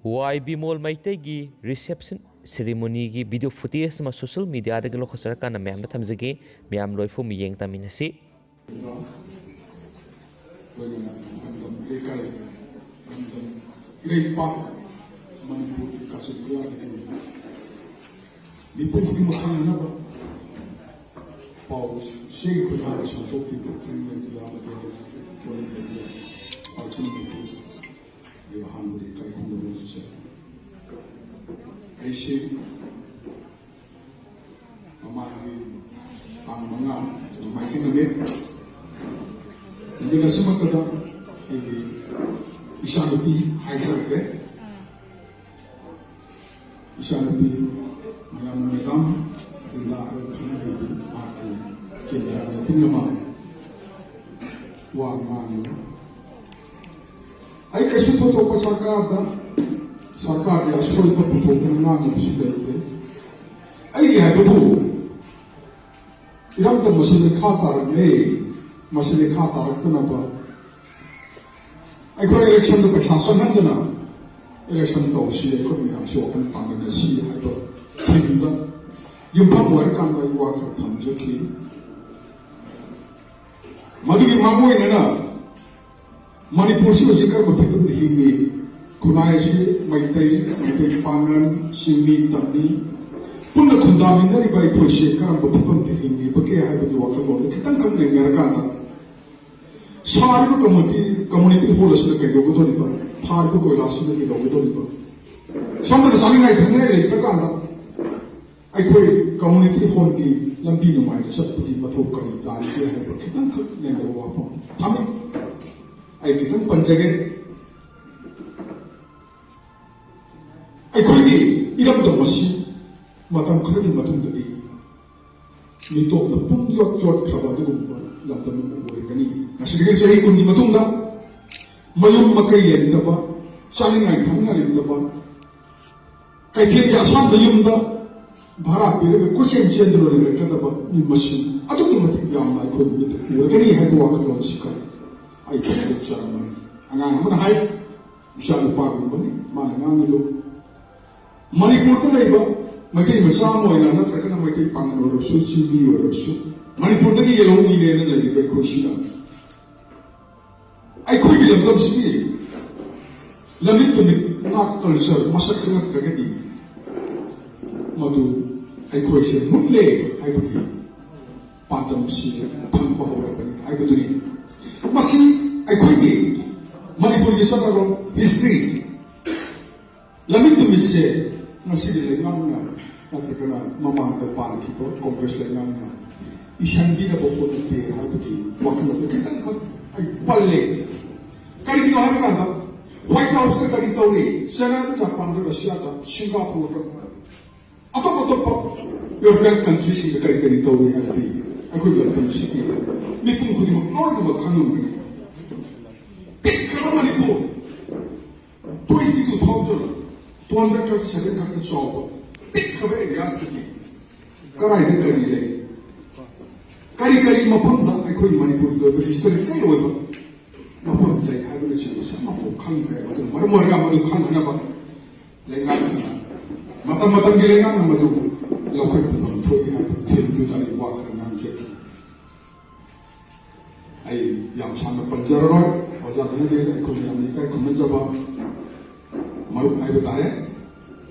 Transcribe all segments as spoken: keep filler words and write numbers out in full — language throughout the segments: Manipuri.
ꯋꯥꯏ ꯕꯤꯃꯣꯜ ꯃꯩꯇꯩꯒꯤ reception ceremonyꯒꯤ video footage ꯑꯃ social mediaꯗꯒꯤ ꯂꯧꯈꯠꯆꯔꯀꯥꯟꯗ ꯃꯌꯥꯝꯗ ꯊꯝꯖꯒꯦ꯫ ꯃꯌꯥꯝ ꯂꯣꯏꯐꯥꯎ ꯃꯤꯠꯌꯦꯡ ꯇꯥꯃꯤꯟꯅꯁꯤ꯫ ꯂꯣꯏꯅꯅ ꯏꯔꯝꯗꯝ ꯏꯔꯩꯀꯥꯏ, ꯏꯔꯝꯗꯝ ꯏꯔꯩꯄꯥꯛ ꯃꯅꯤꯄꯨꯔꯒꯤ ꯀꯥꯆꯤꯟ ꯀꯣꯌꯥꯗꯒꯤ ꯃꯤꯄꯨꯝ ꯈꯨꯗꯤꯡꯃꯛ ꯈꯪꯅꯅꯕ ꯄꯥꯎ ꯆꯦꯒꯤ ꯈꯨꯠꯊꯥꯡꯗ ꯁꯟꯗꯣꯛꯄꯤꯕ Print Media ꯑꯃꯗꯤ Electronic Media ꯄꯥꯏꯈꯨꯝ ꯃꯅꯤꯄꯨꯔ ꯑꯍꯥꯟꯕꯗ ꯏꯀꯥꯏ ꯈꯨꯝꯅꯕ ꯍꯣꯠꯅꯖꯩ꯫ ꯑꯩꯁꯤ ꯃꯃꯥꯡꯒꯤ ꯇꯥꯡ ꯃꯉꯥ ꯅꯣꯡꯃꯥꯏꯖꯤꯡ ꯅꯨꯃꯤꯠ, ꯅꯨꯃꯤꯠ ꯑꯁꯤꯃꯛꯇꯗ ꯑꯩꯒꯤ ꯏꯆꯥꯅꯨꯄꯤ ꯍꯥꯏꯖꯔꯒꯦ, ꯏꯆꯥꯅꯨꯄꯤ ꯃꯌꯥꯝꯅ ꯃꯦꯗꯥꯝ ꯕ꯭ꯔꯤꯟꯗꯥ ꯍꯥꯏꯔꯒ ꯈꯪꯅꯔꯤꯕ ꯃꯍꯥꯛꯀꯤ ꯀꯦꯃꯦꯔꯥ ꯃꯦꯇꯤꯡ ꯑꯃ ꯋꯥ ꯉꯥꯡꯂꯤ꯫ ꯑꯩ ꯀꯩꯁꯨ ꯊꯣꯏꯗꯣꯛꯄ ꯁꯔꯀꯥꯔꯗ, ꯁꯔꯀꯥꯔꯒꯤ ꯑꯁꯣꯏꯕ ꯄꯨꯊꯣꯛꯇꯨꯅ ꯉꯥꯡꯅꯕꯁꯨ ꯂꯩꯇꯦ꯫ ꯑꯩꯒꯤ ꯍꯥꯏꯕꯕꯨ ꯏꯔꯝꯗꯝ ꯑꯁꯤ ꯃꯤꯈꯥ ꯇꯥꯔꯛꯂꯦ꯫ ꯃꯁꯤ ꯃꯤꯈꯥ ꯇꯥꯔꯛꯇꯅꯕ ꯑꯩꯈꯣꯏ electionꯗ ꯄꯩꯁꯥ ꯆꯪꯍꯟꯗꯅ election ꯇꯧꯁꯤ, ꯑꯩꯈꯣꯏ ꯃꯌꯥꯝꯁꯤ ꯋꯥꯈꯜ ꯇꯥꯃꯤꯟꯅꯁꯤ ꯍꯥꯏꯕ themeꯗ ꯌꯨꯝꯐꯝ ꯑꯣꯏꯔꯀꯥꯟꯗ ꯑꯩ ꯋꯥ ꯈꯔ ꯊꯝꯖꯈꯤ꯫ ꯃꯗꯨꯒꯤ ꯃꯥꯡꯑꯣꯏꯅꯅ ꯃꯅꯤꯄꯨꯔꯁꯤ ꯍꯧꯖꯤꯛ ꯀꯔꯝꯕ ꯐꯤꯕꯝꯗ ꯍꯤꯡꯉꯤ? ꯈꯨꯟꯅꯥꯏ ꯑꯁꯤ ꯃꯩꯇꯩ, ꯃꯩꯇꯩ ꯄꯥꯉꯜ, ꯆꯤꯡꯃꯤ, ꯇꯝꯃꯤ, ꯄꯨꯟꯅ ꯈꯨꯟꯗꯥꯃꯤꯟꯅꯔꯤꯕ ꯑꯩꯈꯣꯏꯁꯤ ꯀꯔꯝꯕ ꯐꯤꯕꯝꯗ ꯍꯤꯡꯂꯤꯕꯒꯦ ꯍꯥꯏꯕꯒꯤ ꯋꯥꯈꯜꯂꯣꯟꯗ ꯈꯤꯇꯪꯈꯛ ꯅꯩꯅꯔꯀꯥꯟꯗ, ꯁꯥꯔꯤꯕ community, community hall ꯑꯁꯤꯅ ꯀꯩꯗꯧꯒꯗꯧꯔꯤꯕ? ꯊꯥꯔꯤꯕ ꯀꯣꯏꯂꯥꯁꯤꯅ ꯀꯩꯗꯧꯒꯗꯧꯔꯤꯕ? ꯁꯣꯝꯗꯅ ꯆꯥꯅꯤꯡꯉꯥꯏ ꯊꯛꯅꯤꯡꯉꯥꯏ ꯂꯩꯇ꯭ꯔꯀꯥꯟꯗ, ꯑꯩꯈꯣꯏ community hallꯒꯤ ꯂꯝꯕꯤ ꯅꯨꯡꯉꯥꯏꯅ ꯆꯠꯄꯒꯤ ꯃꯊꯧ ꯀꯔꯤ ꯇꯥꯔꯤꯒꯦ ꯍꯥꯏꯕ ꯈꯤꯇꯪꯈꯛ ꯅꯩꯅꯕ ꯋꯥꯐꯝ ꯊꯝꯃꯤ꯫ ꯑꯩ ꯈꯤꯇꯪ ꯄꯟꯖꯒꯦ꯫ ꯑꯩꯈꯣꯏꯒꯤ ꯏꯔꯝꯗꯝ ꯑꯁꯤ ꯃꯇꯝ ꯈꯔꯒꯤ ꯃꯇꯨꯡꯗꯗꯤ ꯃꯤꯇꯣꯞꯅ ꯄꯨꯝ ꯌꯣꯠ ꯌꯣꯠꯈ꯭ꯔꯕ ꯑꯗꯨꯒꯨꯝꯕ ꯂꯝꯗꯝ ꯑꯃ ꯑꯣꯏꯔꯒꯅꯤ꯫ ꯉꯁꯤꯗꯒꯤ ꯆꯍꯤ ꯀꯨꯟꯒꯤ ꯃꯇꯨꯡꯗ ꯃꯌꯨꯝ ꯃꯀꯩ ꯂꯩꯇꯕ, ꯆꯥꯅꯤꯡꯉꯥꯏ ꯊꯛꯅꯤꯡꯉꯥꯏ ꯂꯩꯇꯕ, ꯀꯩꯊꯦꯜꯒꯤ ꯑꯁꯥꯡꯕ ꯌꯨꯝꯗ ꯚꯔꯥ ꯄꯤꯔꯒ ꯀꯣꯏꯆꯦꯟ ꯆꯦꯟꯗꯨꯅ ꯂꯩꯔꯛꯀꯗꯕ ꯃꯤ ꯃꯁꯤꯡ ꯑꯗꯨꯛꯀꯤ ꯃꯇꯤꯛ ꯌꯥꯝꯅ ꯑꯩꯈꯣꯏ ꯃꯤꯠꯇ ꯎꯔꯒꯅꯤ ꯍꯥꯏꯕ ꯋꯥꯈꯜꯂꯣꯟꯁꯤꯒ ꯑꯩ ꯐꯣꯡꯗꯣꯛꯆꯔꯝꯕꯅꯤ꯫ ꯑꯉꯥꯡ ꯑꯃꯅ ꯍꯥꯏ, ꯏꯆꯥ ꯅꯨꯄꯥꯒꯨꯝꯕꯅꯤ ꯃꯥꯅ ꯉꯥꯡꯉꯤꯗꯣ꯫ ꯃꯅꯤꯄꯨꯔꯗ ꯂꯩꯕ ꯃꯩꯇꯩ ꯃꯆꯥ ꯑꯃ ꯑꯣꯏꯅ, ꯅꯠꯇ꯭ꯔꯒꯅ ꯃꯩꯇꯩ ꯄꯥꯉꯜ ꯑꯣꯏꯔꯁꯨ, ꯆꯤꯡꯃꯤ ꯑꯣꯏꯔꯁꯨ, ꯃꯅꯤꯄꯨꯔꯗꯒꯤ ꯌꯦꯜꯍꯧ ꯃꯤꯅꯦꯅ ꯂꯩꯔꯤꯕ ꯑꯩꯈꯣꯏꯁꯤꯅ ꯑꯩꯈꯣꯏꯒꯤ ꯂꯝꯗꯝꯁꯤꯒꯤ ꯂꯝꯃꯤꯠ ꯇꯨꯃꯤꯠ, ꯅꯥꯠ, ꯀꯜꯆꯔ ꯃꯁꯛ ꯈꯪꯉꯛꯇ꯭ꯔꯒꯗꯤ ꯃꯗꯨ ꯑꯩꯈꯣꯏꯁꯦ ꯃꯨꯠꯂꯦ ꯍꯥꯏꯕꯒꯤ ꯄꯥꯟꯗꯝꯁꯤ ꯐꯪꯕ ꯍꯧꯔꯛꯄꯅꯤ ꯍꯥꯏꯕꯗꯨꯅꯤ꯫ ꯃꯁꯤ ꯑꯩꯈꯣꯏꯒꯤ ꯃꯅꯤꯄꯨꯔꯒꯤ ꯆꯠꯅꯔꯣꯜ, ꯍꯤꯁꯇ꯭ꯔꯤ, ꯂꯝꯃꯤꯠ ꯇꯨꯃꯤꯠꯁꯦ ꯉꯁꯤꯗꯤ ꯂꯩꯉꯥꯛꯅ ꯅꯠꯇ꯭ꯔꯒꯅ ꯃꯃꯥꯡꯗ ꯄꯥꯟꯈꯤꯕ ꯀꯣꯡꯒ꯭ꯔꯦꯁ ꯂꯩꯉꯥꯛꯅ ꯏꯁꯟꯕꯤꯅꯕ ꯍꯣꯠꯅꯗꯦ ꯍꯥꯏꯕꯒꯤ ꯋꯥꯈꯜꯂꯣꯟꯗ ꯈꯤꯇꯪꯈꯛ ꯑꯩ ꯄꯜꯂꯦ꯫ ꯀꯔꯤꯒꯤꯅꯣ ꯍꯥꯏꯕ ꯀꯥꯟꯗ, ꯋꯥꯏꯠ ꯍꯥꯎꯁꯇ ꯀꯔꯤ ꯇꯧꯔꯤ? ꯆꯥꯏꯅꯥꯗ, ꯖꯄꯥꯟꯗ, ꯔꯁꯤꯌꯥꯗ, ꯁꯤꯡꯒꯥꯄꯨꯔꯗ, ꯑꯇꯣꯞ ꯑꯇꯣꯞꯄ ꯌꯨꯔꯣꯄꯤꯌꯟ ꯀꯟꯇ꯭ꯔꯤꯁꯤꯡꯗ ꯀꯔꯤ ꯀꯔꯤ ꯇꯧꯔꯤ ꯍꯥꯏꯕꯗꯤ ꯑꯩꯈꯣꯏꯒꯤ ꯂꯝꯗꯝꯁꯤꯒꯤ ꯃꯤꯄꯨꯝ ꯈꯨꯗꯤꯡꯃꯛ ꯂꯣꯏꯅꯃꯛ ꯈꯪꯂꯝꯒꯅꯤ꯫ ꯄꯤꯛꯈ꯭ꯔꯕ Manipur, twenty two thousand two hundred thirty seven ꯈꯛꯇ ꯆꯥꯎꯕ ꯄꯤꯛꯈ꯭ꯔꯕ ꯑꯦꯔꯤꯌꯥꯁꯤꯗꯒꯤ ꯀꯗꯥꯏꯗ ꯀꯔꯤ ꯂꯩ? ꯀꯔꯤ ꯀꯔꯤ ꯃꯐꯝꯗ ꯑꯩꯈꯣꯏꯒꯤ ꯃꯅꯤꯄꯨꯔꯒꯤ ꯑꯣꯏꯕ ꯍꯤꯁꯇꯣꯔꯤꯀꯦꯜ ꯑꯣꯏꯕ ꯃꯐꯝ ꯂꯩ ꯍꯥꯏꯕꯅꯆꯤꯡꯕꯁꯤ ꯑꯃꯐꯥꯎ ꯈꯪꯗ꯭ꯔꯦ꯫ ꯑꯗꯨꯅ ꯃꯔꯝ ꯑꯣꯏꯔꯒ ꯃꯗꯨ ꯈꯪꯅꯅꯕ ꯂꯩꯉꯥꯛꯅ, ꯃꯇꯝ ꯃꯇꯝꯒꯤ ꯂꯩꯉꯥꯛꯅ ꯃꯗꯨ ꯂꯧꯈꯠꯄ ꯉꯝꯊꯣꯛꯏ ꯍꯥꯏꯕ ꯊꯤꯝꯗꯨꯗ ꯑꯩ ꯋꯥ ꯈꯔ ꯉꯥꯡꯖꯒꯦ꯫ ꯑꯩ ꯌꯥꯝ ꯁꯥꯡꯅ ꯄꯟꯖꯔꯔꯣꯏ꯫ ꯑꯣꯖꯥꯗꯨꯅꯗꯤ ꯑꯩꯈꯣꯏꯅ ꯌꯥꯝꯅ ꯏꯀꯥꯏ ꯈꯨꯝꯅꯖꯕ ꯃꯔꯨꯞ ꯍꯥꯏꯕ ꯇꯥꯔꯦ꯫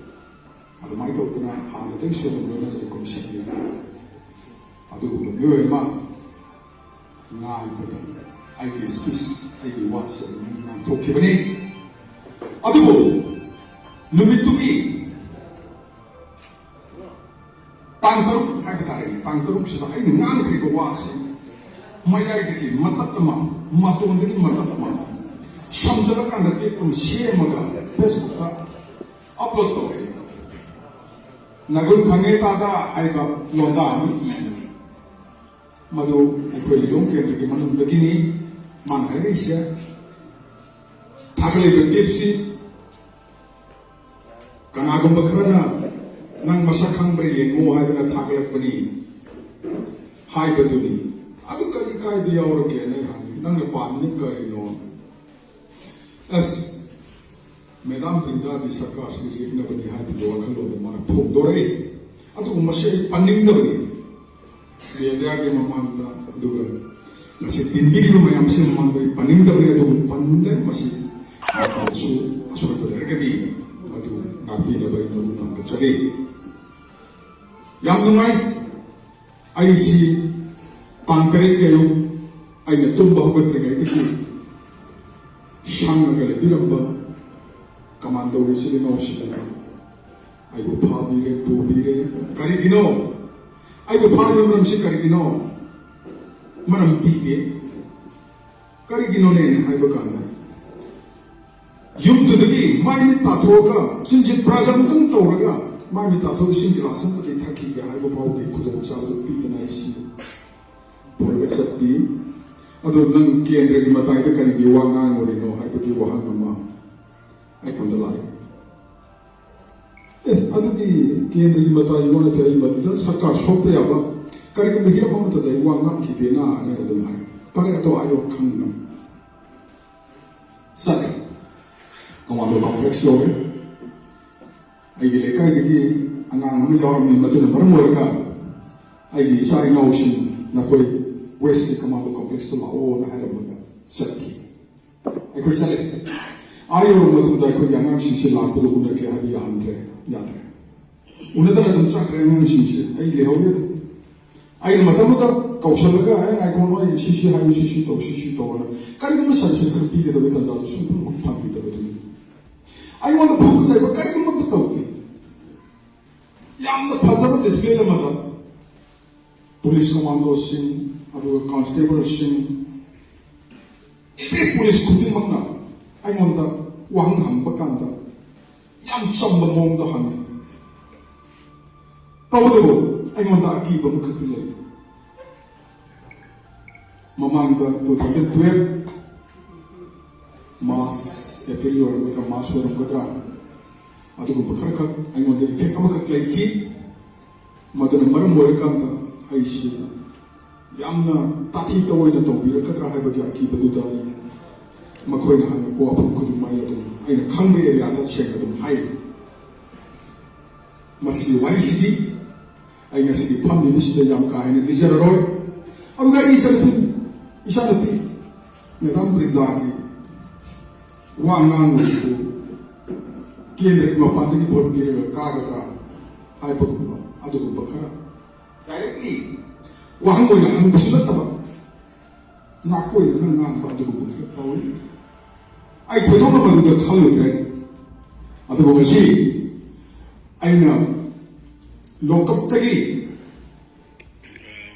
ꯑꯗꯨꯃꯥꯏꯅ ꯇꯧꯗꯅ ꯍꯥꯟꯅꯗꯒꯤꯁꯨ ꯑꯗꯨꯝ ꯂꯣꯏꯅꯖꯩ ꯀꯨꯝꯁꯤꯗꯤ꯫ ꯑꯗꯨꯒꯨꯝꯕ ꯃꯤꯑꯣꯏ ꯑꯃ ꯉꯥꯏꯕꯗ ꯑꯩꯒꯤ ꯁ꯭ꯄꯤꯆ, ꯑꯩꯒꯤ ꯋꯥꯁꯦ ꯑꯗꯨꯃꯥꯏꯅ ꯉꯥꯡꯊꯣꯛꯈꯤꯕꯅꯤ꯫ ꯑꯗꯨꯕꯨ ꯅꯨꯃꯤꯠꯇꯨꯒꯤ ꯇꯥꯡ ꯇꯔꯨꯛ ꯍꯥꯏꯕ ꯇꯥꯔꯦꯅꯦ, ꯇꯥꯡ ꯇꯔꯨꯛꯁꯤꯗ ꯑꯩꯅ ꯉꯥꯡꯈ꯭ꯔꯤꯕ ꯋꯥꯁꯤ ꯃꯌꯥꯏꯗꯒꯤ ꯃꯇꯠ ꯑꯃ, ꯃꯇꯣꯟꯗꯒꯤ ꯃꯇꯠ ꯑꯃ, ꯁꯝꯖꯜꯂꯀꯥꯟꯗ ꯇꯦꯞ ꯑꯃ ꯁꯦꯝꯃꯒ ꯐꯦꯁꯕꯨꯛꯇ ꯑꯞꯂꯣꯗ ꯇꯧꯔꯦ꯫ ꯅꯒꯨꯟ ꯈꯪꯉꯦ ꯇꯥꯗ ꯍꯥꯏꯕ ꯂꯣꯟꯗꯥ ꯑꯃ ꯏꯕꯅꯤ꯫ ꯃꯗꯨ ꯑꯩꯈꯣꯏ ꯂꯤꯂꯣꯡ ꯀꯦꯟꯗ꯭ꯔꯒꯤ ꯃꯅꯨꯡꯗꯒꯤꯅꯤ꯫ ꯃꯥꯅ ꯍꯥꯏꯔꯛꯏꯁꯦ, ꯊꯥꯒꯠꯂꯤꯕ ꯇꯦꯞꯁꯤ ꯀꯅꯥꯒꯨꯝꯕ ꯈꯔꯅ ꯅꯪ ꯃꯁꯛ ꯈꯪꯕ꯭ꯔꯥ ꯌꯦꯡꯉꯣ ꯍꯥꯏꯗꯅ ꯊꯥꯒꯠꯂꯛꯄꯅꯤ ꯍꯥꯏꯕꯗꯨꯅꯤ꯫ ꯑꯗꯨ ꯀꯔꯤ ꯀꯥꯏꯕ ꯌꯥꯎꯔꯒꯦ? ꯅꯪ ꯍꯪꯉꯤ, ꯅꯪꯅ ꯄꯥꯝꯃꯤ ꯀꯔꯤꯅꯣ? ꯑꯁ, ꯃꯦꯗꯥꯝ ꯕ꯭ꯔꯤꯟꯗꯥꯗꯤ ꯁꯔꯀꯥꯔꯁꯤꯒ ꯌꯦꯛꯅꯕꯅꯤ ꯍꯥꯏꯕꯒꯤ ꯋꯥꯈꯜꯂꯣꯟ ꯑꯃ ꯐꯣꯡꯗꯣꯔꯛꯏ꯫ ꯑꯗꯨꯕꯨ ꯃꯁꯤ ꯑꯩ ꯄꯟꯅꯤꯡꯗꯕꯅꯤ꯫ ꯃꯦꯗꯤꯌꯥꯒꯤ ꯃꯃꯥꯡꯗ, ꯑꯗꯨꯒ ꯉꯁꯤ ꯇꯤꯟꯕꯤꯔꯤꯕ ꯃꯌꯥꯝꯁꯤꯒꯤ ꯃꯃꯥꯡꯗ ꯑꯩ ꯄꯟꯅꯤꯡꯗꯕꯅꯤ, ꯑꯗꯨꯕꯨ ꯄꯟꯂꯦ꯫ ꯃꯁꯤ ꯃꯇꯝꯁꯨ ꯑꯁꯣꯏꯕ ꯂꯩꯔꯒꯗꯤ ꯃꯗꯨ ꯉꯥꯛꯄꯤꯅꯕ ꯑꯩ ꯅꯣꯏꯕꯨ ꯉꯥꯡꯕ ꯆꯠꯂꯤ꯫ ꯌꯥꯝ ꯅꯨꯡꯉꯥꯏ꯫ ꯑꯩꯁꯤ ꯇꯥꯡ ꯇꯔꯦꯠꯀꯤ ꯑꯌꯨꯛ ꯑꯩꯅ ꯇꯨꯝꯕ ꯍꯧꯒꯠꯇ꯭ꯔꯤꯉꯩꯗꯒꯤ ꯁꯪꯉꯒ ꯂꯩꯕꯤꯔꯝꯕ ꯀꯃꯥꯟꯗꯣ ꯏꯆꯤꯜ ꯏꯅꯥꯎꯁꯤꯡꯅ ꯑꯩꯕꯨ ꯐꯥꯕꯤꯔꯦ, ꯄꯨꯕꯤꯔꯦ꯫ ꯀꯔꯤꯒꯤꯅꯣ? ꯑꯩꯕꯨ ꯐꯥꯔꯤꯕ ꯃꯔꯝꯁꯤ ꯀꯔꯤꯒꯤꯅꯣ? ꯃꯔꯝ ꯄꯤꯗꯦ꯫ ꯀꯔꯤꯒꯤꯅꯣꯅꯦ ꯍꯥꯏꯕ ꯀꯥꯟꯗ, ꯌꯨꯝꯗꯨꯗꯒꯤ ꯃꯥꯏ ꯃꯤꯠ ꯇꯥꯊꯣꯛꯑꯒ, ꯆꯤꯟꯁꯤ ꯕ꯭ꯔꯁ ꯑꯃꯇꯪ ꯇꯧꯔꯒ, ꯃꯥꯏ ꯃꯤꯠ ꯇꯥꯊꯣꯛꯑꯒ ꯏꯁꯤꯡ ꯒꯤꯂꯥꯁ ꯑꯃꯈꯛꯇꯤ ꯊꯛꯈꯤꯒꯦ ꯍꯥꯏꯕ ꯐꯥꯎꯒꯤ ꯈꯨꯗꯣꯡꯆꯥꯕꯗꯨ ꯄꯤꯗꯅ ꯑꯩꯁꯤ ꯄꯨꯔꯒ ꯆꯠꯄꯤ꯫ ꯑꯗꯣ ꯅꯪ ꯀꯦꯟꯗ꯭ꯔꯒꯤ ꯃꯇꯥꯏꯗ ꯀꯔꯤꯒꯤ ꯋꯥ ꯉꯥꯡꯉꯨꯔꯤꯅꯣ ꯍꯥꯏꯕꯒꯤ ꯋꯥꯍꯪ ꯑꯃ ꯑꯩꯉꯣꯟꯗ ꯂꯥꯛꯏ꯫ ꯑꯦ, ꯑꯗꯨꯗꯤ ꯀꯦꯟꯗ꯭ꯔꯒꯤ ꯃꯇꯥꯏ ꯋꯥ ꯅꯠꯇꯦ, ꯑꯩ ꯃꯗꯨꯗ ꯁꯔꯀꯥꯔ ꯁꯣꯛꯄ ꯌꯥꯕ ꯀꯔꯤꯒꯨꯝꯕ ꯍꯤꯔꯝ ꯑꯃꯠꯇꯗ ꯑꯩ ꯋꯥ ꯉꯥꯡꯈꯤꯗꯦꯅ ꯑꯩꯅ ꯑꯗꯨꯝ ꯍꯥꯏ꯫ ꯐꯔꯦ, ꯑꯗꯣ ꯑꯩ ꯋꯥꯈꯜꯅ ꯆꯠꯂꯦ꯫ ꯀꯃꯥꯟꯗꯣ ꯀꯝꯄ꯭ꯂꯦꯛꯁ ꯌꯧꯔꯦ꯫ ꯑꯩꯒꯤ ꯂꯩꯀꯥꯏꯗꯒꯤ ꯑꯉꯥꯡ ꯑꯃ ꯌꯥꯎꯔꯝꯃꯤ, ꯃꯗꯨꯅ ꯃꯔꯝ ꯑꯣꯏꯔꯒ ꯑꯩꯒꯤ ꯏꯆꯥ ꯏꯅꯥꯎꯁꯤꯡ ꯅꯈꯣꯏ ꯋꯦꯁꯀꯤ ꯀꯃꯥꯟꯗꯣ ꯀꯝꯄ꯭ꯂꯦꯛꯁꯇ ꯂꯥꯛꯑꯣꯅ ꯍꯥꯏꯔꯝꯃꯒ ꯆꯠꯈꯤ꯫ ꯑꯩꯈꯣꯏ ꯆꯠꯂꯦ꯫ ꯑꯥ ꯌꯧꯔꯕ ꯃꯇꯨꯡꯗ ꯑꯩꯈꯣꯏꯒꯤ ꯑꯉꯥꯡꯁꯤꯡꯁꯦ ꯂꯥꯛꯄꯗ ꯎꯅꯒꯦ ꯍꯥꯏꯕ ꯌꯥꯍꯟꯗ꯭ꯔꯦ, ꯌꯥꯗ꯭ꯔꯦ꯫ ꯎꯅꯗꯅ ꯑꯗꯨꯝ ꯆꯠꯈ꯭ꯔꯦ ꯑꯉꯥꯡꯁꯤꯡꯁꯦ, ꯑꯩ ꯂꯩꯍꯧꯔꯦ ꯑꯗꯨꯝ꯫ ꯑꯩꯅ ꯃꯇꯝꯗꯨꯗ ꯀꯧꯁꯜꯂꯒ, "ꯑꯦ, ꯉꯥꯏꯈꯣ, ꯅꯣꯏ ꯁꯤ ꯁꯤ ꯍꯥꯏꯌꯨ, ꯁꯤ ꯁꯤ ꯇꯧ, ꯁꯤ ꯁꯤ ꯇꯧ" ꯑꯅ ꯀꯔꯤꯒꯨꯝꯕ ꯁꯖꯦꯁꯟ ꯈꯔ ꯄꯤꯒꯗꯕꯒꯤ ꯇꯥꯟꯖꯥꯗꯨ ꯁꯨꯡꯐꯪ ꯐꯪꯈꯤꯗꯕꯗꯨꯅꯤ꯫ ꯑꯩꯉꯣꯟꯗ ꯐꯨꯕ ꯆꯩꯕ ꯀꯔꯤꯒꯨꯝꯕ ꯑꯝꯇ ꯇꯧꯗꯦ꯫ ꯌꯥꯝꯅ ꯐꯖꯕ ꯗꯤꯁꯄ꯭ꯂꯦ ꯑꯃꯗ ꯄꯨꯂꯤꯁ ꯀꯃꯥꯟꯗꯣꯁꯤꯡ, ꯑꯗꯨꯒ ꯀꯟꯁꯇꯦꯕꯜꯁꯤꯡ, ꯑꯦꯚ꯭ꯔꯤ ꯄꯨꯂꯤꯁ ꯈꯨꯗꯤꯡꯃꯛꯅ ꯑꯩꯉꯣꯟꯗ ꯋꯥꯍꯪ ꯍꯪꯕ ꯀꯥꯟꯗ ꯌꯥꯝ ꯆꯝꯕ ꯃꯑꯣꯡꯗ ꯍꯪꯉꯤ꯫ ꯇꯧꯕꯇꯕꯨ ꯑꯩꯉꯣꯟꯗ ꯑꯀꯤꯕ ꯑꯃꯈꯛꯇꯤ ꯂꯩ꯫ ꯃꯃꯥꯡꯗ two thousand twelve March, April ꯑꯣꯏꯔꯝꯒꯗ꯭ꯔꯥ, ꯃꯥꯔꯆ ꯑꯣꯏꯔꯝꯒꯗ꯭ꯔꯥ, ꯑꯗꯨꯒꯨꯝꯕ ꯈꯔ ꯈꯛ ꯑꯩꯉꯣꯟꯗ ꯏꯐꯦꯛ ꯑꯃꯈꯛ ꯂꯩꯈꯤ꯫ ꯃꯗꯨꯅ ꯃꯔꯝ ꯑꯣꯏꯔꯀꯥꯟꯗ ꯑꯩꯁꯤ ꯌꯥꯝꯅ ꯇꯥꯊꯤ ꯇꯑꯣꯏꯅ ꯇꯧꯕꯤꯔꯛꯀꯗ꯭ꯔꯥ ꯍꯥꯏꯕꯒꯤ ꯑꯀꯤꯕꯗꯨꯗ ꯑꯩ ꯃꯈꯣꯏꯅ ꯍꯪꯉꯛꯄ ꯋꯥꯐꯝ ꯈꯨꯗꯤꯡꯃꯛ ꯑꯩ ꯑꯗꯨꯝ ꯑꯩꯅ ꯈꯪꯕ ꯑꯦꯔꯤꯌꯥꯗ ꯁꯦꯡꯅ ꯑꯗꯨꯝ ꯍꯥꯏ꯫ ꯃꯁꯤꯒꯤ ꯋꯥꯔꯤꯁꯤꯗꯤ ꯑꯩ ꯉꯁꯤꯗꯤ ꯐꯝꯂꯤꯕꯁꯤꯗ ꯌꯥꯝ ꯀꯥ ꯍꯦꯟꯅ ꯂꯤꯖꯔꯔꯣꯏ꯫ ꯑꯗꯨꯒ ꯑꯩ ꯏꯆꯟꯅꯨꯄꯤ, ꯏꯆꯥꯅꯨꯄꯤ ꯃꯦꯗꯥꯝ ꯕ꯭ꯔꯤꯟꯗꯥꯒꯤ ꯋꯥ ꯉꯥꯡꯕꯗꯨ ꯀꯦꯟꯗ꯭ꯔꯒꯤ ꯃꯄꯥꯟꯗꯒꯤ ꯚꯣꯠ ꯄꯤꯔꯒ ꯀꯥꯒꯗ꯭ꯔꯥ ꯍꯥꯏꯕꯒꯨꯝꯕ ꯑꯗꯨꯒꯨꯝꯕ ꯈꯔ ꯗꯥꯏꯔꯦꯛꯂꯤ ꯋꯥꯍꯪ ꯑꯣꯏꯅ ꯍꯪꯕꯁꯨ ꯅꯠꯇꯕ, ꯅꯥꯀꯣꯏꯅꯅ ꯉꯥꯡꯕ ꯑꯗꯨꯒꯨꯝꯕ ꯈꯔ ꯇꯧꯏ꯫ ꯑꯩ ꯊꯣꯏꯗꯣꯛꯅ ꯃꯗꯨꯗ ꯈꯜꯂꯨꯗ꯭ꯔꯦ꯫ ꯑꯗꯨꯕꯨ ꯉꯁꯤ ꯑꯩꯅ ꯂꯣꯀꯞꯇꯒꯤ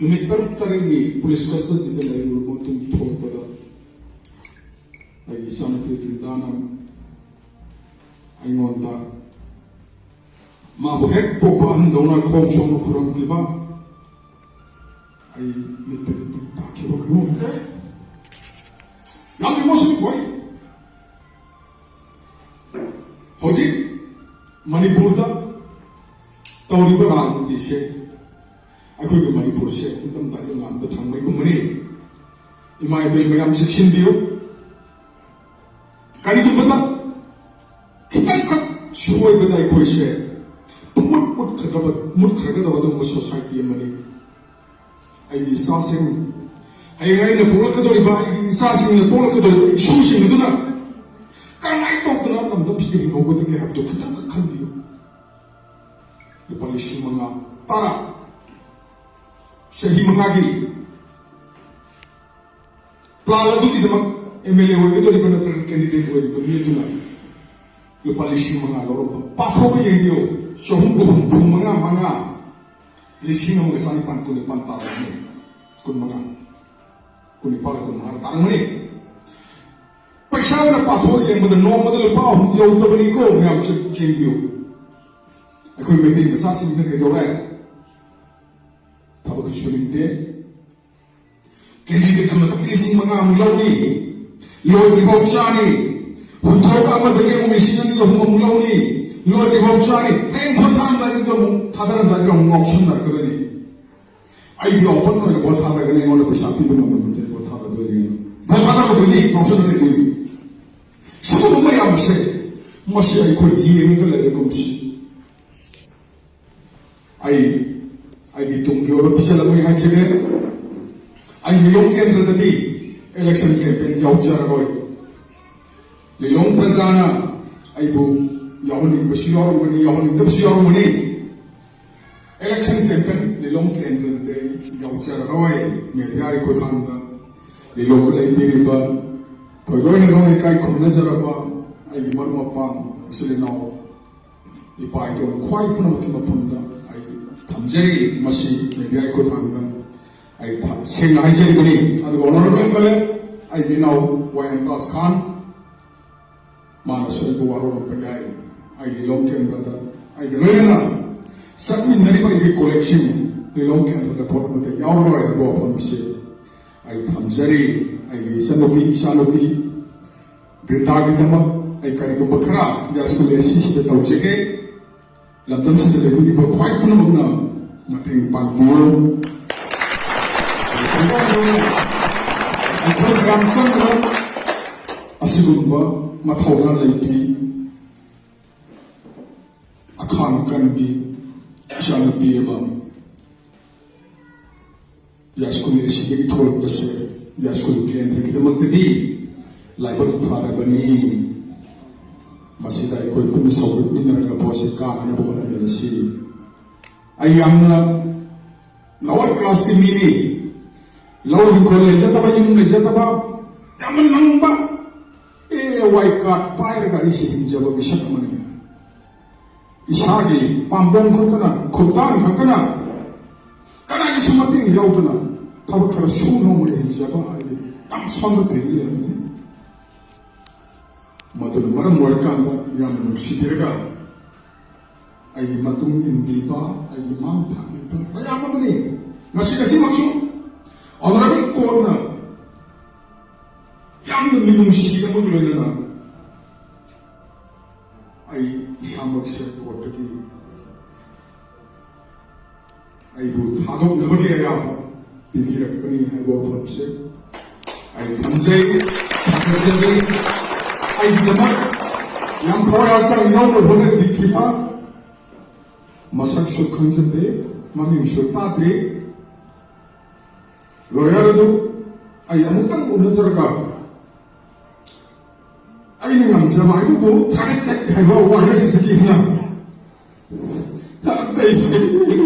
ꯅꯨꯃꯤꯠ ꯇꯔꯨꯛ ꯇꯔꯦꯠꯅꯤ ꯄꯨꯂꯤꯁ ꯀꯁꯇꯗꯤꯗ ꯂꯩꯔꯨꯔꯕ ꯃꯇꯨꯡ ꯊꯣꯛꯂꯛꯄꯗ, ꯑꯩꯒꯤ ꯏꯆꯥꯅꯨꯄꯤ ꯕ꯭ꯔꯤꯟꯗꯥꯅ ꯑꯩꯉꯣꯟꯗ ꯃꯥꯕꯨ ꯍꯦꯛ ꯄꯣꯛꯄ ꯑꯍꯟꯗꯧꯅ ꯈꯣꯡ ꯁꯣꯛꯅ ꯈꯨꯔꯨꯝꯈꯤꯕ, ꯑꯩ ꯃꯤꯠꯇ ꯄꯤ ꯇꯥꯈꯤꯕ ꯈꯪꯍꯧꯗ꯭ꯔꯦ꯫ ꯌꯥꯝ ꯏꯃꯣꯁꯅꯦꯜ ꯑꯣꯏ꯫ ꯍꯧꯖꯤꯛ ꯃꯅꯤꯄꯨꯔꯗ ꯇꯧꯔꯤꯕ ꯔꯥꯖꯅꯤꯇꯤꯁꯦ, ꯑꯩꯈꯣꯏꯒꯤ ꯃꯅꯤꯄꯨꯔꯁꯦ ꯏꯪꯊꯝꯊꯥꯒꯤ ꯉꯥꯟꯕ ꯊꯥꯡꯃꯩꯒꯨꯝꯕꯅꯤ꯫ ꯏꯃꯥ ꯏꯕꯦꯜ ꯃꯌꯥꯝ ꯆꯦꯛꯁꯤꯟꯕꯤꯌꯨ꯫ ꯀꯔꯤꯒꯨꯝꯕꯗ ꯈꯤꯇꯪꯈꯛ ꯁꯣꯏꯕꯗ ꯑꯩꯈꯣꯏꯁꯦ ꯄꯨꯡꯃꯨꯠ ꯃꯨꯠꯈ꯭ꯔꯒꯕ-, ꯃꯨꯠꯈ꯭ꯔꯒꯗꯕ ꯑꯗꯨꯒꯨꯝꯕ ꯁꯣꯁꯥꯏꯇꯤ ꯑꯃꯅꯤ꯫ ꯑꯩꯒꯤ ꯏꯆꯥꯁꯤꯡ, ꯍꯌꯦꯡ ꯑꯩꯅ ꯄꯣꯛꯂꯛꯀꯗꯧꯔꯤꯕ, ꯑꯩꯒꯤ ꯏꯆꯥꯁꯤꯡꯅ ꯄꯣꯛꯂꯛꯀꯗꯧꯔꯤꯕ ꯏꯁꯨꯁꯤꯡꯗꯨꯅ ꯀꯔꯝꯍꯥꯏꯅ ꯇꯧꯗꯅ ꯂꯝꯗꯝꯁꯤꯗ ꯍꯤꯡꯍꯧꯒꯗꯒꯦ ꯍꯥꯏꯕꯗꯨ ꯈꯤꯇꯪꯈꯛ ꯈꯟꯕꯤꯌꯨ꯫ ꯂꯨꯄꯥ ꯂꯤꯁꯤꯡ ꯃꯉꯥ, ꯇꯔꯥ, ꯆꯍꯤ ꯃꯉꯥꯒꯤ ꯄ꯭ꯂꯥꯟ ꯑꯗꯨꯒꯤꯗꯃꯛ ꯑꯦꯝ ꯑꯦꯜ ꯑꯦ ꯑꯣꯏꯒꯗꯧꯔꯤꯕ ꯅꯠꯇ꯭ꯔꯒ ꯀꯦꯟꯗꯤꯗꯦꯠ ꯑꯣꯏꯔꯤꯕ ꯃꯤ ꯑꯗꯨꯅ ꯂꯨꯄꯥ ꯂꯤꯁꯤꯡ ꯃꯉꯥ ꯂꯧꯔꯝꯕ ꯄꯥꯊꯣꯛꯑ ꯌꯦꯡꯕꯤꯌꯨ꯫ ꯆꯍꯨꯝꯒ ꯍꯨꯝꯐꯨ ꯃꯉꯥ ꯃꯉꯥ, ꯂꯤꯁꯤꯡ ꯑꯃꯒ ꯆꯅꯤꯄꯥꯟ ꯀꯨꯟꯅꯤꯄꯥꯟ ꯇꯥꯔꯝꯃꯅꯤ꯫ ꯀꯨꯟꯃꯉꯥ, ꯀꯨꯟꯅꯤꯄꯥꯜ, ꯀꯨꯟꯃꯉꯥ ꯇꯥꯔꯝꯃꯅꯤ꯫ ꯄꯩꯁꯥ ꯑꯣꯏꯅ ꯄꯥꯊꯣꯛꯑ ꯌꯦꯡꯕꯗ ꯅꯣꯡꯃꯗ ꯂꯨꯄꯥ ꯑꯍꯨꯝ ꯌꯧꯗꯕꯅꯤꯀꯣ꯫ ꯃꯌꯥꯝ ꯆꯦꯛ ꯌꯦꯡꯕꯤꯌꯨ꯫ ꯑꯩꯈꯣꯏ ꯃꯩꯇꯩ ꯃꯆꯥꯁꯤꯡꯁꯤꯅ ꯀꯩꯗꯧꯔꯦ? ꯊꯕꯛꯁꯨ ꯁꯨꯅꯤꯡꯗꯦ꯫ ꯀꯦꯟꯗꯤꯗꯦꯠ ꯑꯃꯗꯒꯤ ꯂꯤꯁꯤꯡ ꯃꯉꯥꯃꯨꯛ ꯂꯧꯅꯤ, ꯂꯣꯏꯗ꯭ꯔꯤꯐꯥꯎ ꯆꯥꯅꯤ꯫ ꯍꯨꯟꯗꯣꯛꯑꯒ ꯑꯃꯗꯒꯤ ꯑꯃꯨꯛ ꯂꯤꯁꯤꯡ ꯑꯅꯤ ꯑꯍꯨꯝ ꯑꯃꯨꯛ ꯂꯧꯅꯤ, ꯂꯣꯏꯗ꯭ꯔꯤꯐꯥꯎ ꯆꯥꯅꯤ꯫ ꯍꯌꯦꯡ ꯚꯣꯠ ꯊꯥꯔꯝꯗꯥꯏꯗꯨꯗ ꯑꯃꯨꯛ, ꯊꯥꯗꯔꯝꯗꯥꯏꯗꯨꯗ ꯑꯃꯨꯛ ꯉꯥꯎꯁꯟꯅꯔꯛꯀꯗꯣꯏꯅꯤ꯫ ꯑꯩꯗꯤ ꯑꯣꯄꯟ ꯑꯣꯏꯅ ꯚꯣꯠ ꯊꯥꯗꯒꯅꯤ, ꯑꯩꯉꯣꯟꯗ ꯄꯩꯁꯥ ꯄꯤꯕ ꯉꯝꯕ ꯃꯤꯗ ꯚꯣꯠ ꯊꯥꯗꯗꯣꯏꯅꯤ꯫ ꯚꯣꯠ ꯊꯥꯗꯕ ꯀꯨꯏꯅꯤ, ꯉꯥꯎꯁꯟꯅꯕ ꯀꯨꯏꯅꯤ꯫ ꯁꯤꯒꯨꯝꯕ ꯃꯌꯥꯝ ꯑꯁꯦ, ꯃꯁꯤ ꯑꯩꯈꯣꯏ ꯌꯦꯡꯉꯒ ꯂꯩꯔꯒꯨꯝꯁꯤ꯫ ꯑꯩ ꯑꯩꯒꯤ ꯇꯨꯡꯒꯤ ꯑꯣꯏꯕ ꯄꯤꯁꯜꯂꯝꯃꯣꯏ ꯍꯥꯏꯖꯒꯦ꯫ ꯑꯩ ꯂꯤꯂꯣꯡ ꯀꯦꯟꯗ꯭ꯔꯗꯗꯤ election campaign ꯌꯥꯎꯖꯔꯔꯣꯏ꯫ ꯂꯤꯂꯣꯡ ꯄ꯭ꯔꯖꯥꯅ ꯑꯩꯕꯨ ꯌꯥꯎꯍꯟꯅꯤꯡꯕꯁꯨ ꯌꯥꯎꯔꯝꯒꯅꯤ, ꯌꯥꯎꯍꯟꯅꯤꯡꯗꯕꯁꯨ ꯌꯥꯎꯔꯝꯒꯅꯤ꯫ Election campaign ꯂꯤꯂꯣꯡ ꯀꯦꯟꯗ꯭ꯔꯗꯗꯤ ꯑꯩ ꯌꯥꯎꯖꯔꯔꯣꯏ꯫ Media ꯒꯤ ꯈꯨꯠꯊꯥꯡꯗ ꯂꯤꯂꯣꯡꯗ ꯂꯩꯕꯤꯔꯤꯕ ꯊꯣꯏꯗꯣꯛ ꯍꯦꯟꯗꯣꯛꯅ ꯏꯀꯥꯏ ꯈꯨꯝꯅꯖꯔꯕ ꯑꯩꯒꯤ ꯃꯔꯨꯞ ꯃꯄꯥꯡ, ꯏꯆꯤꯜ ꯏꯅꯥꯎ, ꯏꯄꯥ ꯏꯄꯨ ꯈ꯭ꯋꯥꯏ ꯄꯨꯝꯅꯃꯛꯀꯤ ꯃꯐꯝꯗ ꯑꯩ ꯊꯝꯖꯔꯤ꯫ ꯃꯁꯤ media ꯒꯤ ꯈꯨꯠꯊꯥꯡꯗ ꯑꯩ ꯊ-, ꯁꯦꯡꯅ ꯍꯥꯏꯖꯔꯤꯕꯅꯤ꯫ ꯑꯗꯨꯒ honourable M L A ꯑꯩꯒꯤ ꯏꯅꯥꯎ ꯋꯥꯌꯦꯜ ꯗꯥꯁ ꯈꯥꯟ, ꯃꯥꯅꯁꯨ ꯑꯩꯕꯨ ꯋꯥꯔꯧꯔꯝꯕ ꯌꯥꯏ꯫ ꯑꯩ ꯂꯤꯂꯣꯡ ꯀꯦꯟꯗ꯭ꯔꯗ ꯑꯩꯒ ꯂꯣꯏꯅꯅ ꯆꯠꯃꯤꯟꯅꯔꯤꯕ ꯑꯩꯒꯤ colleague ꯁꯤꯡ ꯂꯤꯂꯣꯡ ꯀꯦꯟꯗ꯭ꯔꯗ ꯚꯣꯠ ꯑꯃꯠꯇ ꯌꯥꯎꯔꯔꯣꯏ ꯍꯥꯏꯕ ꯋꯥꯐꯝꯁꯤ ꯑꯩ ꯊꯝꯖꯔꯤ꯫ ꯑꯩꯒꯤ ꯏꯆꯟꯅꯨꯄꯤ, ꯏꯆꯥꯅꯨꯄꯤ ꯕ꯭ꯔꯤꯇꯥꯒꯤꯗꯃꯛ ꯑꯩ ꯀꯔꯤꯒꯨꯝꯕ ꯈꯔ ꯌꯥꯏꯁ꯭ꯀꯨꯜ ꯑꯦ ꯁꯤꯁꯤꯗ ꯇꯧꯖꯒꯦ꯫ ꯂꯝꯗꯝꯁꯤꯗ ꯂꯩꯕꯤꯔꯤꯕ ꯈ꯭ꯋꯥꯏ ꯄꯨꯝꯅꯃꯛꯅ ꯃꯇꯦꯡ ꯄꯥꯡꯕꯤꯌꯨ꯫ ꯑꯩꯈꯣꯏ ꯔꯥꯝꯆꯟꯗ꯭ꯔ ꯑꯁꯤꯒꯨꯝꯕ ꯃꯊꯧꯅꯥ ꯂꯩꯕꯤ, ꯑꯈꯥꯡ ꯀꯟꯕꯤ ꯏꯆꯥꯅꯨꯄꯤ ꯑꯃ ꯌꯥꯏꯁ꯭ꯀꯨꯜ ꯑꯁꯤꯗꯒꯤ ꯊꯣꯛꯂꯛꯄꯁꯦ ꯌꯥꯏꯁ꯭ꯀꯨꯜ ꯀꯦꯟꯗ꯭ꯔꯒꯤꯗꯃꯛꯇꯗꯤ ꯂꯥꯏꯕꯛ ꯐꯔꯕꯅꯤ꯫ ꯃꯁꯤꯗ ꯑꯩꯈꯣꯏ ꯄꯨꯟꯅ ꯁꯧꯒꯠꯃꯤꯟꯅꯔꯒ ꯚꯣꯠꯁꯦ ꯀꯥꯅꯅꯕ ꯍꯣꯠꯅꯃꯤꯟꯅꯁꯤ꯫ ꯑꯩ ꯌꯥꯝꯅ lower class ꯀꯤ ꯃꯤꯅꯤ꯫ ꯂꯧ ꯏꯪꯈꯣꯜ ꯂꯩꯖꯗꯕ, ꯌꯨꯝ ꯂꯩꯖꯗꯕ, ꯌꯥꯝꯅ ꯅꯪꯕ, A Y card ꯄꯥꯏꯔꯒ ꯑꯩꯁꯦ ꯍꯤꯡꯖꯕ ꯃꯤꯁꯛ ꯑꯃꯅꯤ꯫ ꯏꯁꯥꯒꯤ ꯄꯥꯝꯕꯣꯝ ꯈꯛꯇꯅ, ꯈꯨꯠꯇꯥꯡ ꯈꯛꯇꯅ, ꯀꯅꯥꯒꯤꯁꯨ ꯃꯇꯦꯡ ꯌꯥꯎꯗꯅ ꯊꯕꯛ ꯈꯔ ꯁꯨ ꯅꯣꯝꯃꯒ ꯍꯤꯡꯖꯕ ꯍꯥꯏꯗꯤ ꯌꯥꯝ ꯁꯣꯟꯕ family ꯑꯃꯅꯤ꯫ ꯃꯗꯨꯅ ꯃꯔꯝ ꯑꯣꯏꯔꯀꯥꯟꯗ ꯌꯥꯝꯅ ꯅꯨꯡꯁꯤꯕꯤꯔꯒ ꯑꯩꯒꯤ ꯃꯇꯨꯡ ꯏꯟꯕꯤꯕ, ꯑꯩꯒꯤ ꯃꯥꯡ ꯊꯥꯛꯄꯤꯕ ꯃꯌꯥꯝ ꯑꯃꯅꯤ꯫ ꯉꯁꯤ, ꯉꯁꯤꯃꯛꯁꯨ honourable court ꯅ ꯌꯥꯝꯅ ꯃꯤꯅꯨꯡꯁꯤ ꯑꯃꯒ ꯂꯣꯏꯅꯅ ꯑꯩ ꯏꯁꯥꯃꯛꯁꯦ court ꯇꯒꯤ ꯑꯩꯕꯨ ꯊꯥꯗꯣꯛꯅꯕꯒꯤ ꯑꯌꯥꯕ ꯄꯤꯕꯤꯔꯛꯄꯅꯤ ꯍꯥꯏꯕ ꯋꯥꯐꯝꯁꯦ ꯑꯩ ꯊꯝꯖꯩ, ꯊꯥꯒꯠꯆꯔꯤ꯫ ꯑꯩꯒꯤꯗꯃꯛ ꯌꯥꯝ ꯊꯋꯥꯏ ꯍꯛꯆꯥꯡ ꯌꯥꯎꯅ ꯍꯣꯠꯅꯕꯤꯈꯤꯕ, ꯃꯁꯛꯁꯨ ꯈꯪꯖꯗꯦ, ꯃꯃꯤꯡꯁꯨ ꯇꯥꯗ꯭ꯔꯤ, ꯂꯣꯌꯔ ꯑꯗꯨ ꯑꯩ ꯑꯃꯨꯛꯇꯪ ꯎꯅꯖꯔꯒ ꯑꯩꯅ ꯉꯝꯖꯕ ꯍꯥꯏꯕꯕꯨ ꯊꯥꯒꯠꯆꯔꯤ ꯍꯥꯏꯕ ꯋꯥꯍꯩꯁꯤꯗꯒꯤ ꯍꯦꯟꯅ ꯑꯇꯩ ꯍꯥꯏꯅꯤꯡꯗꯦ꯫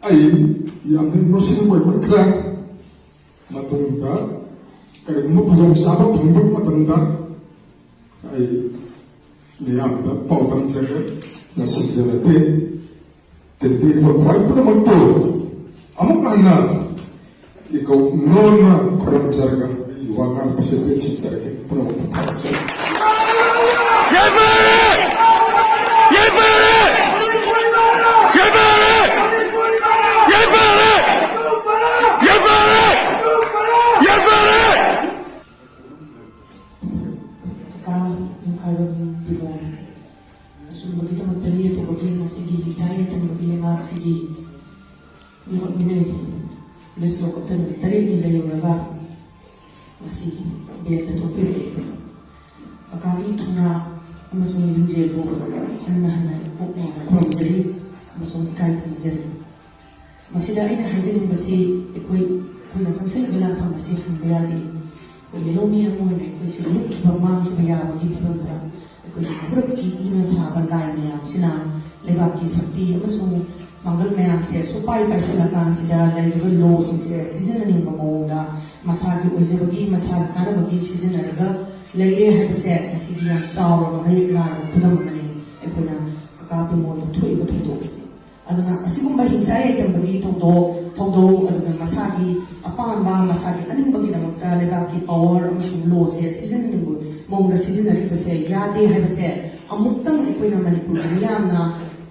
ꯑꯩ ꯌꯥꯝꯅ ꯏꯃꯣꯁꯅꯦꯜ ꯑꯣꯏꯃꯟꯈ꯭ꯔꯦ꯫ ꯃꯇꯨꯡꯗ ꯀꯔꯤꯒꯨꯝꯕ ꯈꯨꯗꯣꯡꯆꯥꯕ ꯐꯪꯕ ꯃꯇꯝꯗ ꯑꯩ ꯃꯤꯌꯥꯝꯗ ꯄꯥꯎꯗꯝꯖꯒꯦ꯫ ꯉꯁꯤꯗ ꯅꯠꯇꯦ, ꯇꯤꯟꯕꯤꯔꯤꯕ ꯈ꯭ꯋꯥꯏ ꯄꯨꯝꯅꯃꯛꯄꯨ ꯑꯃꯨꯛ ꯍꯟꯅ ꯏꯀꯧ ꯅꯣꯟꯅ ꯈꯨꯔꯨꯝꯖꯔꯒ ꯑꯩꯒꯤ ꯋꯥ ꯉꯥꯡꯕꯁꯦ ꯇꯦꯟꯁꯤꯟꯖꯔꯒꯦ꯫ ꯄꯨꯝꯅꯃꯛꯄꯨ ꯊꯥꯒꯠꯆꯔꯤ꯫ ꯌꯥꯏꯐꯔꯦ! ꯌꯥꯏꯐꯔꯦ! ꯌꯥꯏꯐꯔꯦ! ꯌꯥꯏꯐꯔꯦ! ꯌꯥꯏꯐꯔꯦ! ꯌꯥꯏꯐꯔꯦ! ꯀꯀꯥ ꯌꯨꯝꯈꯥꯏꯕꯝ ꯄꯤꯕꯣꯝ ꯑꯆꯨꯝꯕꯒꯤꯗꯃꯛꯇ ꯂꯦꯞꯄꯨꯕꯒꯤ ꯉꯁꯤꯒꯤ ꯍꯤꯡꯁꯥ ꯌꯥꯏꯐꯝꯕꯒꯤ ꯂꯩꯕꯥꯛꯁꯤꯒꯤ ꯃꯤꯍꯨꯠ ꯃꯤꯅꯩ ꯄꯨꯂꯤꯁ ꯂꯣꯀꯞꯇ ꯅꯨꯃꯤꯠ ꯇꯔꯦꯠꯅꯤ ꯂꯩꯔꯨꯔꯒ ꯉꯁꯤ ꯕꯦꯜꯗ ꯊꯣꯛꯄꯤꯔꯛꯑꯦ꯫ ꯀꯀꯥꯒꯤ ꯊꯧꯅꯥ ꯑꯃꯁꯨꯡ ꯂꯤꯡꯖꯦꯜꯕꯨ ꯍꯟꯅ ꯍꯟꯅ ꯄꯨꯛꯅꯤꯡ ꯈꯨꯔꯨꯝꯖꯔꯤ ꯑꯃꯁꯨꯡ ꯏꯀꯥꯏ ꯈꯨꯝꯅꯖꯔꯤ꯫ ꯃꯁꯤꯗ ꯑꯩꯅ ꯍꯥꯏꯖꯅꯤꯡꯕꯁꯤ ꯑꯩꯈꯣꯏ, ꯑꯩꯈꯣꯏꯅ ꯆꯪꯁꯤꯜꯂꯤꯕ ꯂꯥꯟꯐꯝ ꯑꯁꯤ ꯍꯟꯕ ꯌꯥꯗꯦ꯫ ꯑꯩꯈꯣꯏ ꯌꯦꯜꯍꯧꯃꯤ ꯑꯃ ꯑꯣꯏꯅ ꯑꯩꯈꯣꯏꯁꯤ ꯂꯨꯞꯈꯤꯕ ꯃꯥꯡꯈꯤꯕ ꯌꯥꯕꯒꯤ ꯐꯤꯕꯝꯗ ꯑꯩꯈꯣꯏꯒꯤ ꯐꯨꯔꯨꯞꯀꯤ ꯏꯅ ꯁꯥꯕ ꯂꯥꯏ ꯃꯌꯥꯝꯁꯤꯅ ꯂꯩꯕꯥꯛꯀꯤ ꯁꯛꯇꯤ ꯑꯃꯁꯨꯡ ꯄꯥꯡꯒꯜ ꯃꯌꯥꯝꯁꯦ ꯁꯨꯄꯥꯏ ꯄꯥꯏꯁꯤꯜꯂꯀꯥꯟꯁꯤꯗ ꯂꯩꯔꯤꯕ ꯂꯣꯁꯤꯡꯁꯦ ꯁꯤꯖꯤꯟꯅꯅꯤꯡꯕ ꯃꯑꯣꯡꯗ ꯃꯁꯥꯒꯤ ꯑꯣꯏꯖꯕꯒꯤ, ꯃꯁꯥꯒꯤ ꯀꯥꯟꯅꯕꯒꯤ ꯁꯤꯖꯤꯟꯅꯔꯒ ꯂꯩꯔꯦ ꯍꯥꯏꯕꯁꯦ ꯉꯁꯤꯒꯤ ꯌꯥꯝ ꯆꯥꯎꯔꯕ ꯃꯌꯦꯛ ꯂꯥꯔꯕ ꯈꯨꯗꯝ ꯑꯃꯅꯤ ꯑꯩꯈꯣꯏꯅ ꯀꯀꯥ ꯄꯤꯃꯣꯟꯗ ꯊꯣꯛꯏꯕ ꯊꯧꯗꯣꯛ ꯑꯁꯤ꯫ ꯑꯗꯨꯅ ꯑꯁꯤꯒꯨꯝꯕ ꯍꯤꯡꯁꯥ ꯌꯥꯏꯐꯝꯕꯒꯤ ꯊꯧꯗꯣꯛ, ꯊꯧꯗꯧ, ꯑꯗꯨꯒ ꯃꯁꯥꯒꯤ ꯑꯄꯥꯝꯕ, ꯃꯁꯥꯒꯤ ꯑꯅꯤꯡꯕꯒꯤꯗꯃꯛꯇ ꯂꯩꯕꯥꯛꯀꯤ ꯄꯥꯋꯔ ꯑꯃꯁꯨꯡ ꯂꯣꯁꯦ ꯁꯤꯖꯤꯟꯅꯅꯤꯡꯕ ꯃꯑꯣꯡꯗ ꯁꯤꯖꯤꯟꯅꯔꯤꯕꯁꯦ ꯌꯥꯗꯦ ꯍꯥꯏꯕꯁꯦ ꯑꯃꯨꯛꯇꯪ ꯑꯩꯈꯣꯏꯅ ꯃꯅꯤꯄꯨꯔꯒꯤ ꯃꯤꯌꯥꯝꯅ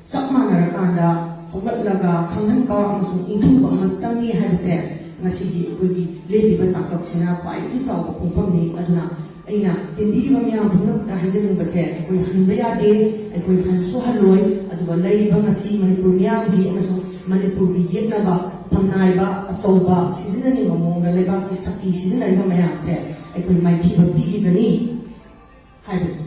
ꯆꯞ ꯃꯥꯟꯅꯔꯀꯥꯟꯗ ꯍꯧꯒꯠꯂꯒ ꯈꯪꯍꯟꯕ ꯑꯃꯁꯨꯡ ꯏꯪꯊꯨꯕ ꯑꯃ ꯆꯪꯉꯤ ꯍꯥꯏꯕꯁꯦ ꯉꯁꯤꯒꯤ ꯑꯩꯈꯣꯏꯒꯤ ꯂꯦꯞꯄꯤꯕ ꯇꯥꯡꯀꯛꯁꯤꯅ ꯈ꯭ꯋꯥꯏꯗꯒꯤ ꯆꯥꯎꯕ ꯈꯣꯡꯐꯝꯅꯤ꯫ ꯑꯗꯨꯅ ꯑꯩꯅ ꯇꯤꯟꯕꯤꯔꯤꯕ ꯃꯤꯌꯥꯝ ꯄꯨꯝꯅꯃꯛꯇ ꯍꯥꯏꯖꯅꯤꯡꯕꯁꯦ, ꯑꯩꯈꯣꯏ ꯍꯟꯕ ꯌꯥꯗꯦ, ꯑꯩꯈꯣꯏ ꯍꯟꯁꯨ ꯍꯜꯂꯣꯏ꯫ ꯑꯗꯨꯒ ꯂꯩꯔꯤꯕ ꯉꯁꯤ ꯃꯅꯤꯄꯨꯔ ꯃꯤꯌꯥꯝꯒꯤ ꯑꯃꯁꯨꯡ ꯃꯅꯤꯄꯨꯔꯒꯤ ꯌꯦꯛꯅꯕ ꯐꯝꯅꯥꯏꯕ ꯑꯆꯧꯕ ꯁꯤꯖꯤꯟꯅꯅꯤꯡꯕ ꯃꯑꯣꯡꯗ ꯂꯩꯕꯥꯛꯀꯤ ꯁꯛꯇꯤ ꯁꯤꯖꯤꯟꯅꯔꯤꯕ ꯃꯌꯥꯝꯁꯦ ꯑꯩꯈꯣꯏ ꯃꯥꯏꯊꯤꯕ ꯄꯤꯈꯤꯒꯅꯤ ꯍꯥꯏꯕꯁꯦ꯫